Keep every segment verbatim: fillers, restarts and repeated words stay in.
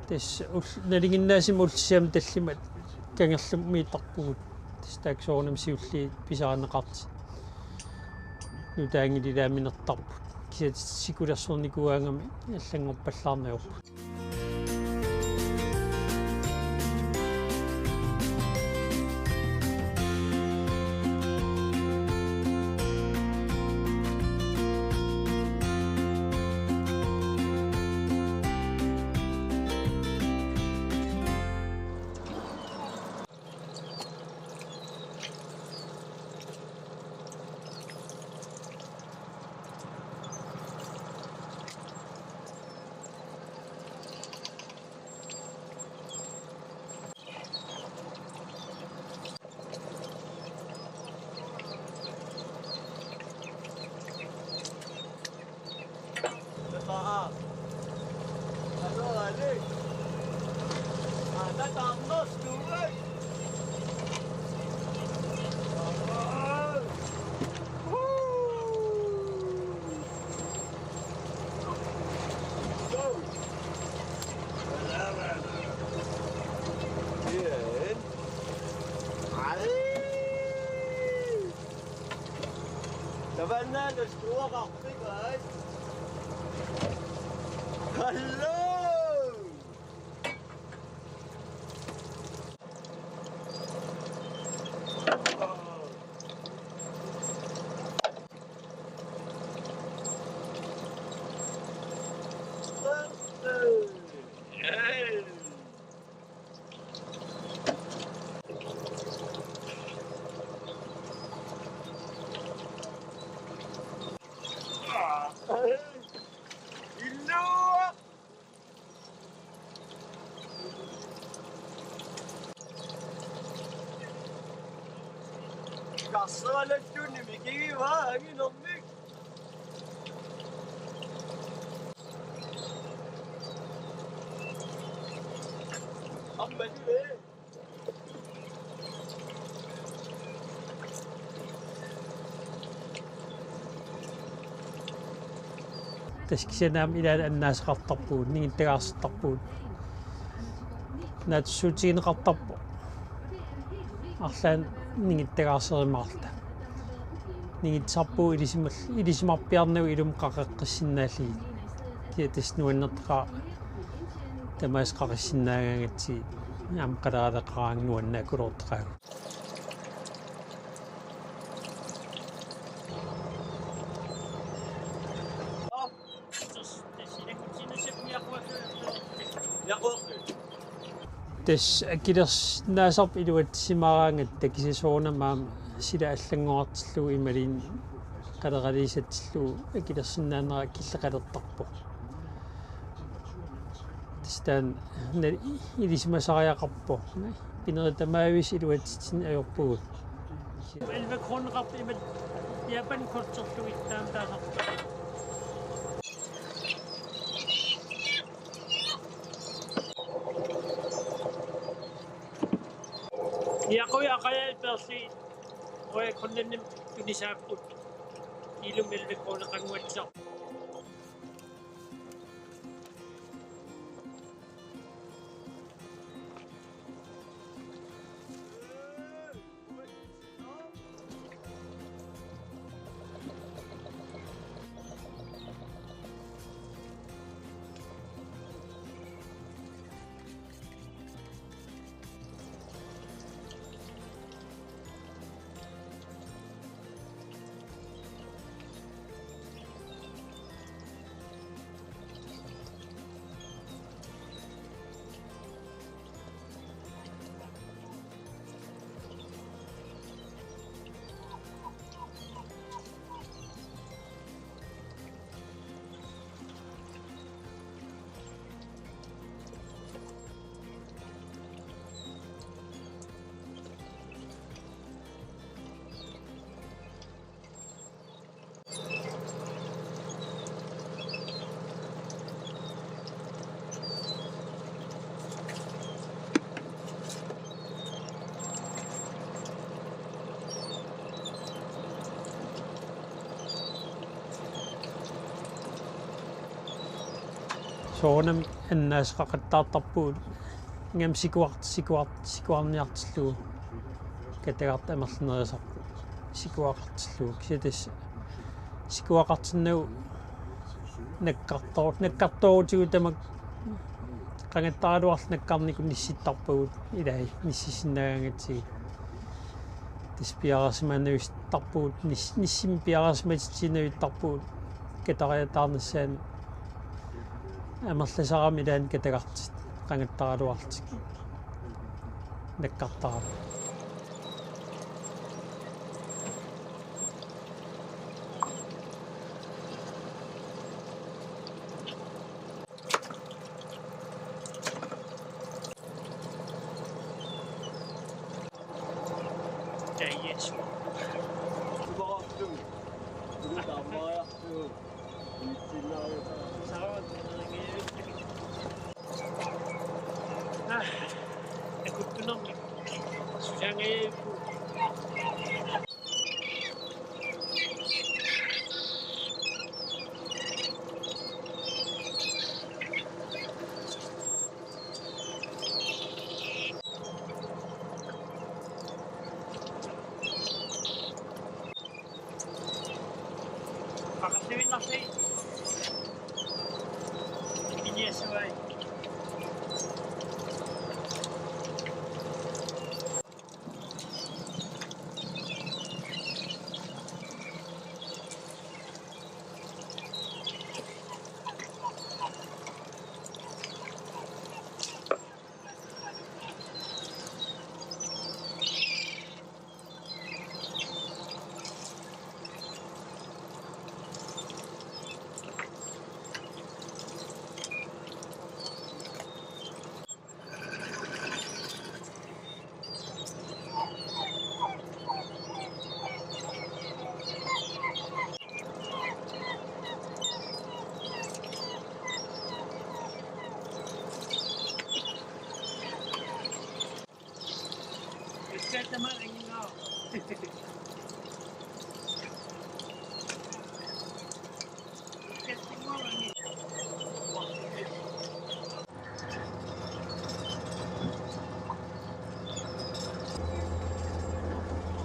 Tassa ul-, nalinginnaasumik Ullississamut tallimat kangerlumiittarpugut. Tassa taakku soorunami siulliit pisarineqartut. Nutaanngilalaaminertarput. Kisianni sikulersornikuugaangami allanngorpallaarneq ajorput. Tabanna, der store Rafik, ey. Hallo! Qarseqalattuunni mikigiva anginermik. Aamma tuli. Tassa kisianni aamma ilaanni annaasaqartarpugut, ningittagaartarpugut. Naatsorsuutigineqartarpoq. Arlaannik ningittagaarserumaarluta. Ningitsarpugut ilisimal-, ilisimarpiarnagu ilumut qaqeqqissinnaallugit. Kisianni tassa nuannertaqaaq tamaasa qaqissinnaagaangatsigit. Aamma qaleraleqaraangat nuannaakuluuteqaagut. Tassa akilersinnaasarput iluatsisimaraangatta, kisianni soorunami aamma sila allanngorartillugu imaluunniit qaleraliisatsillugu akilersinnaanera killeqalertarpoq. Tassa taanna ilisimasariaqarpoq. Pinerit tamaaviisa iluatsitsinneq ajorpugut. Elleve kroneqarpoq imaluunniit Japan korterlugit taama taasarpoq. Niaqui aqajaat peerlugit Royal Greenlandimi tunisaapput. Kiilumik elleve kroneqannguatsiarpoq. Soorunami annaaseqaqattaartarpugut ingammik sikuart-, sikuart-, sikuarniartillugu. Katagartaq amerlanerusarpoq sikuaqartillugu. Kisianni tassa sikuaqartinnagu nakkartor-, nakkartoorutigut tamakku qangattaraluarluta nakkarnikkut nissittarpagut ilai nissisinnaagaangatsigit. Tassa piareersimaannavittarpugut nis-, nissimik piareersimatitsinavittarpugut katariataarnissaanut amerlasarami ilaanni katagartit qangattaraluarlutik nakkartarami.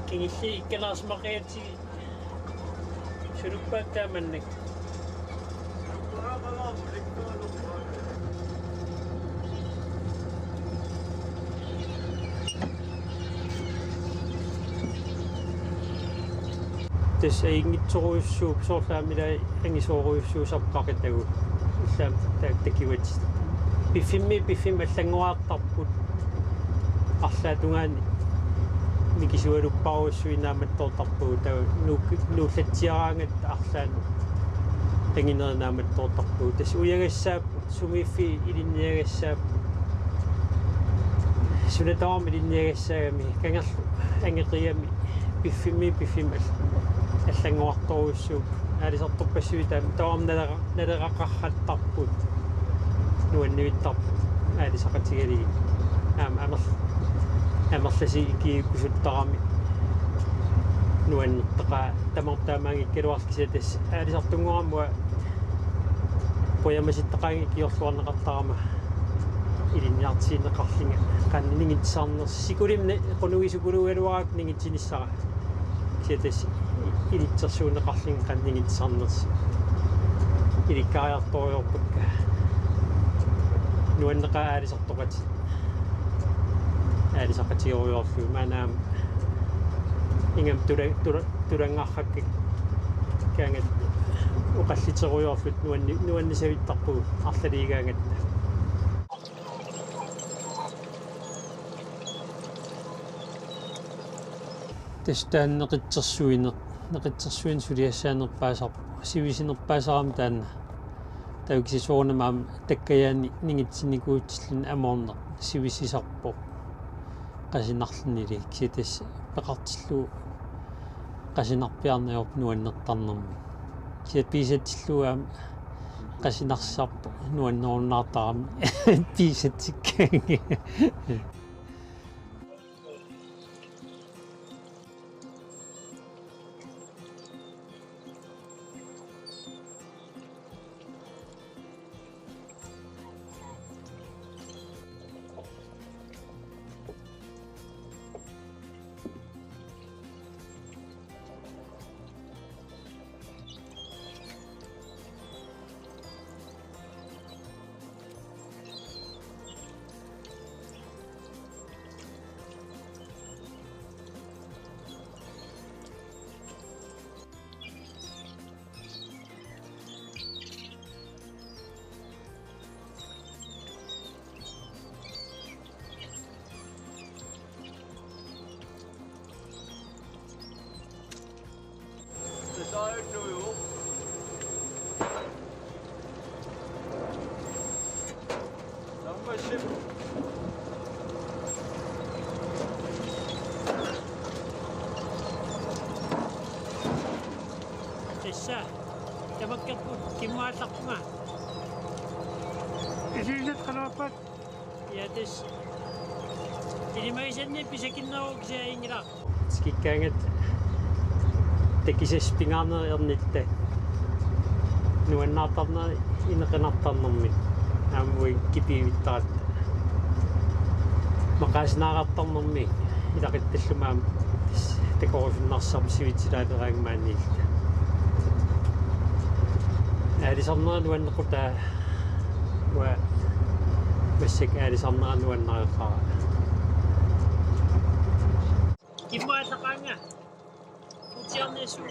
Kingulliit ikkalaarsimaqigatsigit suluppaat taamannak. Tassa ajunngitsorujussuuvoq soorlu aamma ilai angisoorujussuusarpoq qaqitagut. Ilaa ta-, takuatit. Piffimmi, piffimmi allanngoriartarput. Arlaata tungaani mikisualupparujussuit naammattoortarpagut. Taava nuuk-, nuullatsiaraangatta arlaanni anginerit naammattoortarpagut. Tassa ujagassaapput, sumiiffiit ilinniagassaapput. Suna tamarmi ilinniagassaagamik, kangerluk angeqigami, piffimmi, piffimmi all-, allanngoriartorujussuupput. Aalisartorpassuit taama, tamarmik nalera-, naleraqarrattarput. Nuannivittarput aalisaqatigalugit. Aamma amer-, amerlasuut ikiuukkusuttarami nuannertaqaat, tamarmik taamaanngikkaluarlugit, kisianni tassa aalisartunngorama uanga qujamasuttaqaanga ikiorluarneqartarama ilinniartitsineqarlunga qanoq ningitsisarnersoq. Sikulimmi qunugisukuluugaluarakkit ningitsinissara. Kisianni tassa ilitsersuunneqarlunga qanoq ningitsisarnersoq. Ilikkariartorujoorpakka. Nuanneqaaq aalisartoqatit. Aalisaqatigerujoorlugit maanna aamma ingammik tula-, tula-, tulanngarrakka kaangat oqalliterujoorluta nuanni-, nuannisavittarpugut arlaliugaangatta. Tassa taanna neqitsersuineq, neqitsersuineq suliassaanerpaasarpoq, sivisunerpaasarami taanna. Taava kisianni soorunami aamma takkajaanni ningitsinikuutilluni amoorneq sivisisarpoq qasunarlunilu. Kisianni tassa peqartillugu qasunarpiarneq ajorpoq nuannertarnermik. Kisianni piisatsillugu aamma qasunarsisarpoq nuannerunnaartarami piisatsikkaangat. Aallarpunga. Isigisat qanoq ippat? Ja, tassa. Ilimagisanni pisakinneruvoq kisianni inngilaq. Tikikkaangat takisassat pingaarnerit ernitta. Nuannaartarnerit inequnartarnermik. Aamma uagut kipiuittaratta. Maqaasinaartarnermik ilaquttallu aamma takorusunnarsarput sivitsilaaleraangama maaniilluta. Aalisarnera nuanneqqutaa. Uanga massakkut aalisarnera nuannareqaara. Kimmaallaqaanga. Utiarnisu.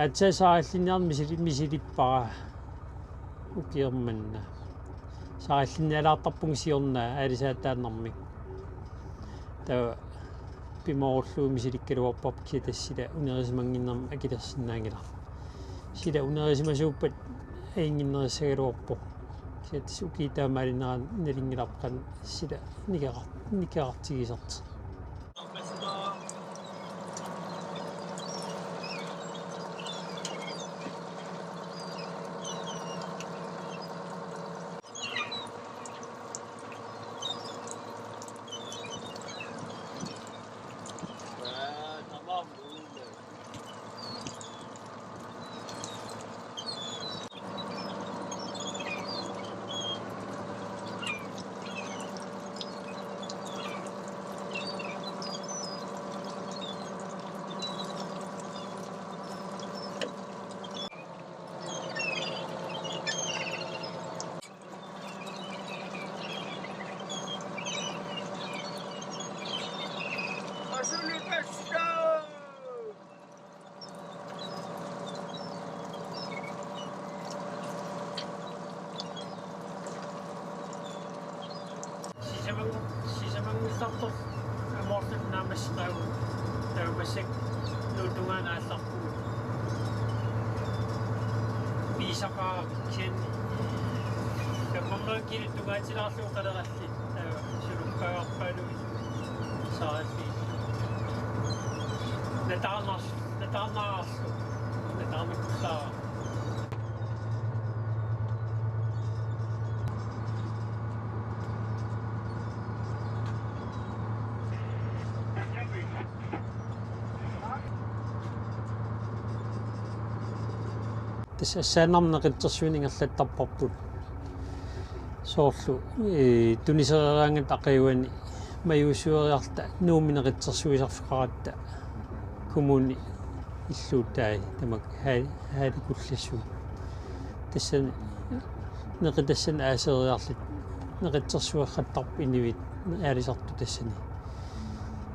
Aatsaat saarallinniarneq misili-, misilippara ukioq manna. Saarallinnialaartarpunga siorna aalisaataannarmik. Taava pimoorullugu misilikkaluarparput kisianni tassa sila unerisimanngimmat akilersinnaanngilarput. Sila unerisimasuuppat ajunnginnerissagaluarpoq. Kisianni tassa ukiut taamaalinnerat nalunngilarput qanoq sila nikeqar-, nikeqartigisartoq. Sisamang-, sisamanngillartoq amoortut naammassisarput, taava massakkut Nuup tungaanut aallarpugut. Piisaqaaq kisianni. Tamarmik kilit tungaatilaarlugu qalerallit. Taava sulukkaarpaalu saarallit. Nataarnar-, nataarnaarlu. Nataarnikullaaraq. Tassa assaannarmik neqitsersuineq ingerlattarparput. Soorlu, ee, tunisereeraangatta aqaguani majuussueriarluta Nuummi neqitsersuisarfeqaratta kommuni illuutai tamakku haa-, haalikullassuu. Tassani neqitassanik aaseriarluta neqitsersueqattarput inuit aalisartut tassani.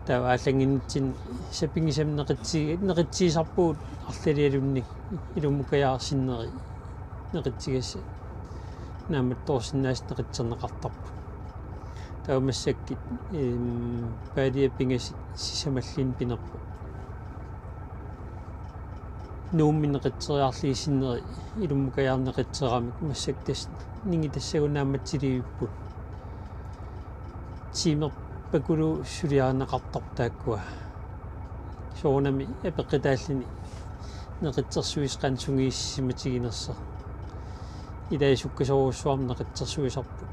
Taava aallannginnitsinni sapinngisamik neqitsi-, neqitsigisarpugut arlalialuunniit ilummukajaarsinneri neqitsigassat naammattoorsinnaasut neqitserneqartarput. Taava massakkut, em, paaliat pingasut sisamalluunniit pinerpoq. Nuummi neqitseriarlugu sinneri ilummukajaarneq neqitseramik massakkut tassa ningitassagut naammassilivipput. Tiimerpakuluunniit suliarineqartarput taakkua. Soorunami apeqqutaalluni neqitsersuisoq qanoq sungiussisimatiginersoq. Ilai sukkasoorujussuarmik neqitsersuisarput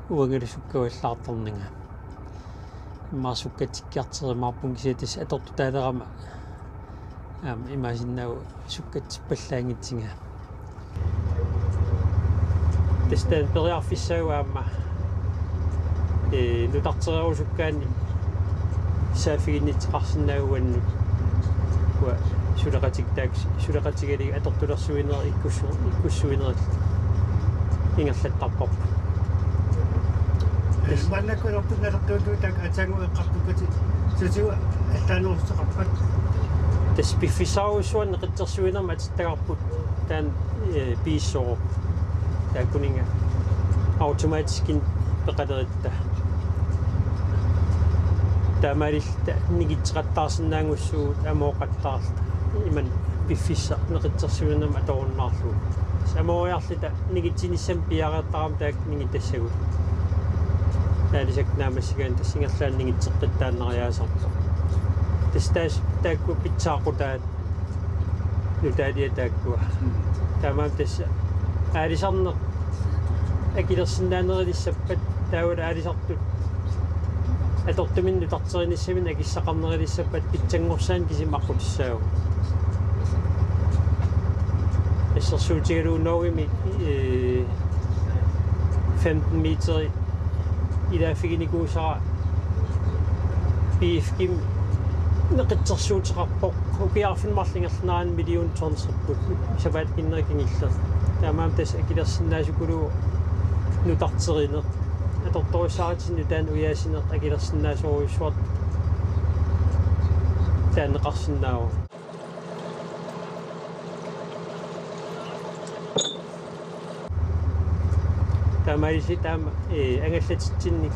uangalu sukkavallaartarnanga. Immaqa sukkatsikkiartorumaarpunga kisianni tassa atortutaalerama aamma imaassinnaavoq sukkatippallaanngitsunga. Tassa taanna periarfissaagut aamma, ee, nutartereerusukkaanni saaffiginnittoqarsinnaagunik uanga suleqatik-, taakku suleqatigalugit atortulersuinerit ikkussu-, ikkussuinerit ingerlattarparput. Ee, maannakkut atortunertuutut taakku aatsaannguaq eqqartukkatit sutigut allaanerussuteqarpat? Tassa piffissarujussuarnik neqitsersuinermut atittagarput taanna, ee, piissooq. Taakkuninnga automatiskinik peqaleritta. Taamaalilluta ningitseqattaarsinnaanngussuugut amooqattaarluta. Imannak piffissaq neqitsersuinermut atorunnaarlugu. Tassa amooriarluta ningitsinissamut piareertarami taakku ningitassagut. Aalisakkat naammassigaanni tassa ingerlaannaq ningitseqqittaannariaasarpoq. Tassa taas-, taakku pitsaaqutaat nutaaliat taakkua. Taamaammat tassa aalisarneq akilersinnaanerulissappat taavalu aalisartut atortuminnik nutarterinissaminnik akissaqarnerulissappat pitsanngorsaanik kisimi aqqutissaagut. Assersuutigalugu Norgemi, ee, femten meteri ilaaffiginikuusara B F G-mi neqitsersuuteqarpoq. Ukiarfinni marlunnik ingerlanerani million tonserput. Sapaatip akunneri kingulleq. Taamaammat tassa akilersinnaasukuluuvoq nutarterineq. Atortorissaarutit nutaanik ujaasineq akilersinnaasorujussuartut taanneqarsinnaavoq. Taamaalilluta taama, ee, angallatitsinnik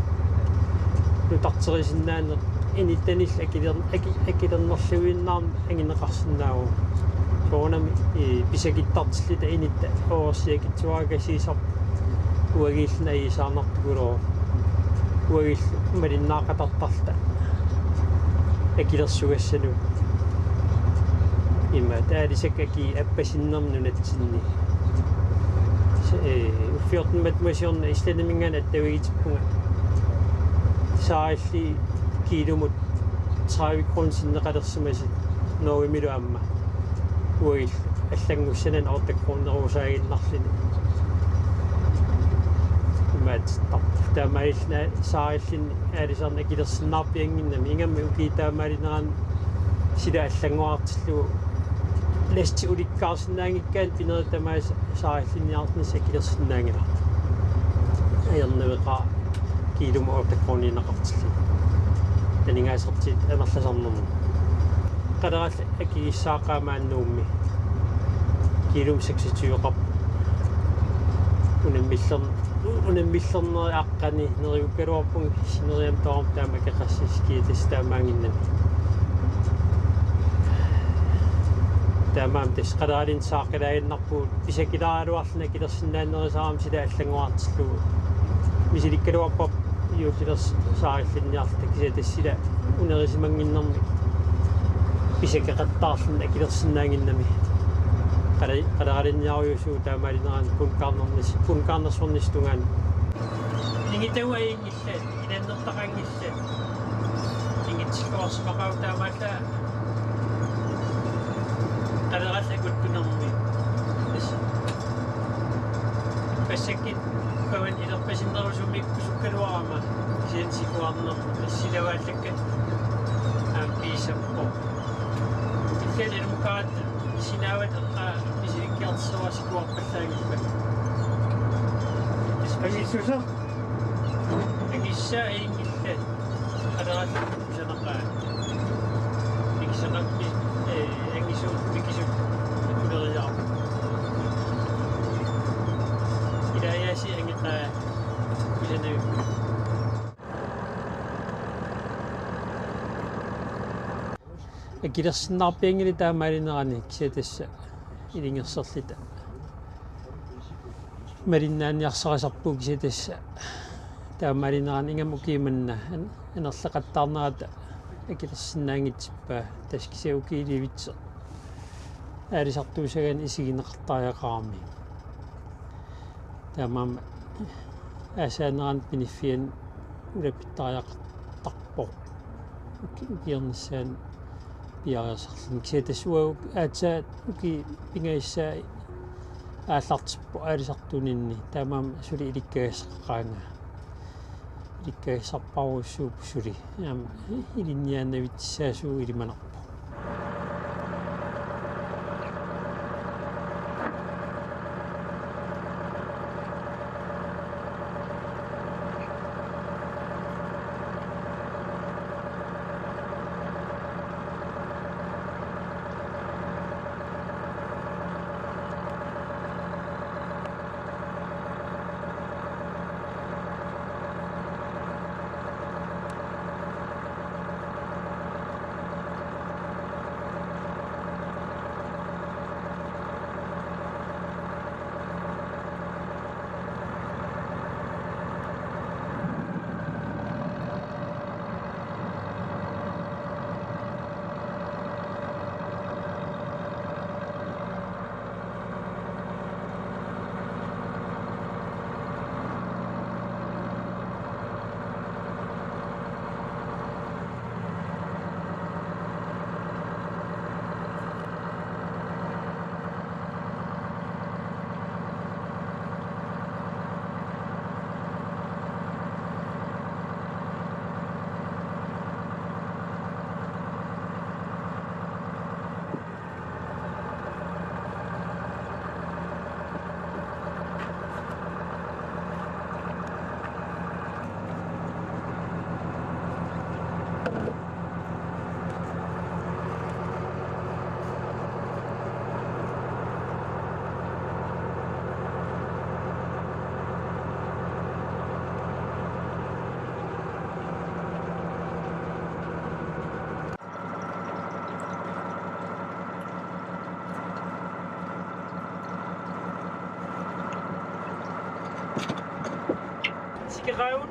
nutarterisinnaaneq inuttanillu akiler-, aki-, akilernerluinnarnik anguneqarsinnaavoq. Soorunami, ee, pisakittartilluta inuttat oorsiakitsuarakasiisarput uaguulluunniit ajuusaarnartukuluuvoq. Uaguulluunniit malinnaaqatartarluta akilersugassanut. Imaattoq aalisakkat akiit appasinnermik nunatsinni. Ee, uffiortumik matuma siorna Islandiminngaanniit attavigitippunga. Saarillugit kiilumut tredive kroner sinneqalersimasut Norgemilu aamma. Uagut allanngussanani otte kroneruusaaginnarluni. Imaattoq taamaalilluni saarilluni aalisarneq akilersinnaarpiannginnami, ingammik ukiup taamaalinerani sila allanngoraartillugu lastit ulikkaarsinnaanngikkaanni pinerit tamaasa saarilliniarnissaq akilersinnaanngilaq. Ajornaveqaaq kiilumut otte kroniinnaqartillugu. Aningaasartigut amerlasarnermut. Qalerallit akigissaaqqaat maani Nuummi. Kiilumut seksogtyveqarpoq. Unammillern-, unammillernerit aqqani neriukkaluarpunga sineriammi tamarmi taama akeqassasoq kisianni tassa taamaannginnami. Taamaammat tassa qaleralinnik saaqqilaaginnarpugut pisakilaaruarluni akilersinnaanerusarami sila allanngorartillugu. Misilikkaluarparput juullilersoq saarilliniarluta kisianni tassa sila unerusimannginnermik pisakeqattaarluni akilersinnaannginnami. Qale-, qaleralinniarujuusuuvoq taamaalinerani punkaarnernis-, punkaarnersornissap tungaanut. Ningitagut ajunngillat, ilannertaqanngillat. Ningitsilluarsimaqaaq taamaallaat qalerallit akuttunermi. Tassa. Passakkut pavani ilerpasinnerusummik kusukkaluarama kisianni sikuarnermut silavaallakkat aamma piisappoq. Illit ilummukaatta sinaavatit eqqaa misilikkiartussavara sikuarpallaanngippat. Angissuseq? Angissuseq ajunngillat. Qalerallit kusanaqaat. Mikisaqarpi, ee, angisuut mikisut akulerisaarput. Ilaajaasi angeqaat kusanavippoq. Akilersinnaarpianngilaq taamaalinerani kisianni tassa ilungersorluta malinnaaniarsarisarpugut kisianni tassa taamaalinerani ingammik ukiumanna an-, anerleqattaarnerata akilersinnaanngitsippaa, tassa kisianni ukiulivitsoq aalisartuusagaanni isigineqartariaqarami. Taamaammat aasaanerani piniffiani ulapittariaqartarpoq. Uki-, ukiornissaanut piareersarluni. Kisianni tassa uagut aatsaat ukiut pingajussaat aallartippoq aalisartuuninni. Taamaammat suli ilikkagassaqaqaanga. Ilikkagassarpassuupput suli. Aamma ilinniaannavitsissaasuuvoq ilimanarpoq. Sikeraavut.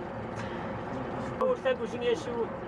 Ullat usingiassuu.